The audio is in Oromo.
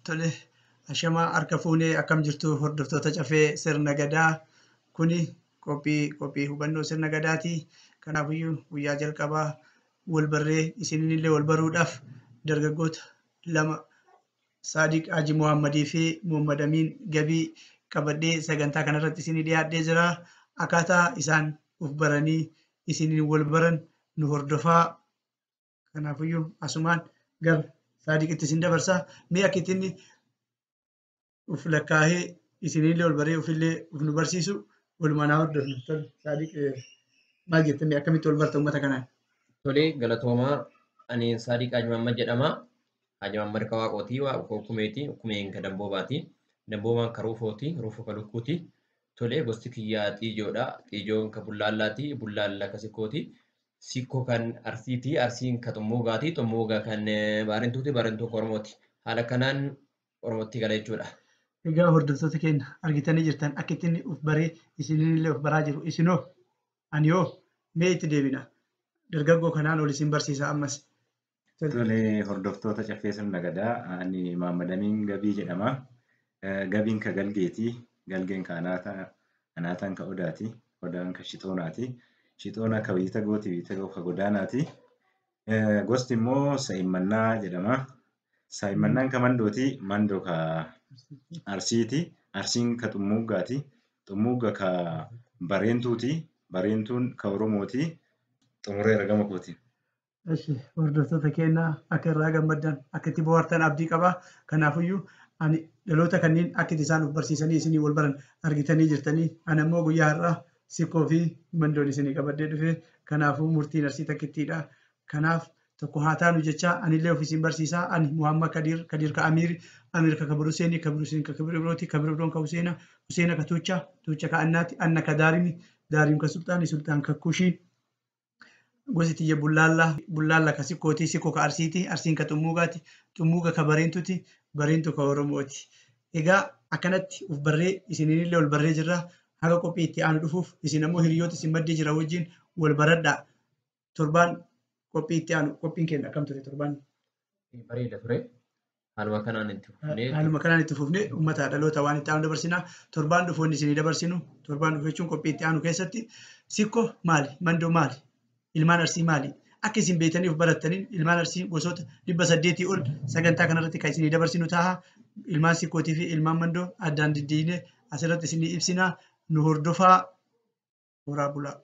Tole, ashamaa harka fuunee akkam jirtu hordoftoota Caffee Sirna Gadaa. Kuni qophii hubannoo sirna Gadaati. Kanaafiyyuu guyyaa jalqabaa wal barree isinillee wal baruudhaaf dargaggoota lama Saadiq Haji Muhammadii fi Muhammad Amiin Gabii qabadhee sagantaa kanarratti isinii dhiyaadhee jira. Akkaataa isaan of baranii isiniin wal baran nu hordofaa. Kanaafiyyuu asumaan gara Saadiqitti isin dabarsa. Mee akka ittiin of lakkaa'ee isinillee wal baree ofillee of nu barsiisu walumaan haa hordofnu. Tole Saadiq, maal jettanii akkamitti wal barta uummata kanaan? Tole, galatoomaa. Ani Saadiq Haji Muhammad jedhama. Haji Muhammad ka Waaqooti, Waaqoo Kumeeti, Kumeen ka Damboobaati. Damboobaan ka Ruufooti, Ruufoo ka Lukkuuti. Tole, gosti kiyyaa Xiijoodha. Xiijoon ka Bullaallaati, Bullaalla ka Sikkooti. Sikkoo kan Arsiiti, Arsiin ka Xummuugaati, Xummuugaa kan Baarentuuti, Baarentuu ka Oromooti. Haala kanaan Oromootti gala jechuudha. Egaa hordoftoota keenya argitanii jirtan akka ittiin of baree isinillee of baraa jiru. Isinoo ani hoo mee itti deebina. Dargaggoo kanaan ol isin barsiisa ammas. Tole, hordoftoota Caffee Sirna Gadaa, ani Muhammad Amiin Gabii jedhama. Gabiin ka Galgeeti, Galgeen ka Anaataa, Anaataan ka Odaati, Odaan ka Shixoonaati, Shixoona ka Wiitagooti, Wiitagoo ka Godaanaati. Gosti immoo Sa'immannaa jedhama. Sa'immannaan ka Mandooti, Mandoo ka Arsiiti, Arsiin ka Xummuuggaati, Xummuugga ka Bareentuuti, Bareentuun ka Oromooti. Xumureera gama kooti. Eshi, hordoftoota keenya akka irraa gammaddan akka itti bohaartan abdii qaba. Kanaafiyyuu ani dhaloota kanneen akka itti isaan of barsiisanii isinii wal baran argitanii jirtanii. Ani ammoo guyyaa har'aa Sikkoo fi Mandoon isinii qabadhee dhufe. Kanaafuu murtiin Arsii takkittiidha. Kanaaf tokko haa taanu jecha anillee of isin barsiisaa. Ani Muhammad Kadiir, Kadiir ka Amiir, Amiir ka Kabir Huseeni, Kabir Huseen ka Kabir Ibrooti, Kabir Ibroon ka Huseena, Huseena ka Tuucha, Tuucha ka Annaati, Anna ka Daarimi, Daarim ka Sulxaani, Sulxaan ka Kushii. Gosi tiyya Bullaalla, Bullaalla ka Sikkooti, Sikkoo ka Arsiiti, Arsiin ka Xummuugaati, Xummuuga ka Bareentuuti, Bareentu ka Oromooti. Egaa akkanatti of barree isinillee wal barree jirra. Haga qophii itti aanu dhufuuf isin ammoo hiriyoota isin maddee jira wajjin wal baradhaa. Torbaan qophii itti aanu qophiin keenya akkam ture torbaan? Bareeda ture. Haaluma kanaan itti fufnee. Haaluma kanaan itti fufnee uummata dhaloota waan itti aanu dabarsina. Torbaan dhufu wanni isinii dabarsinu torbaan dhufu jechuun qophii itti aanu keessatti Sikko maali? Mandoo maali? Ilmaan Arsii maali? Akka isin beektanii of barattaniin ilmaan Arsii gosoota 800 ol sagantaa kanarratti kan isinii dabarsinu ta'a. Ilmaan Sikkootii fi ilmaan Mandoo addaan diddiinee asirratti isinii ibsina. Nu hordofaa. Horaa bulaa.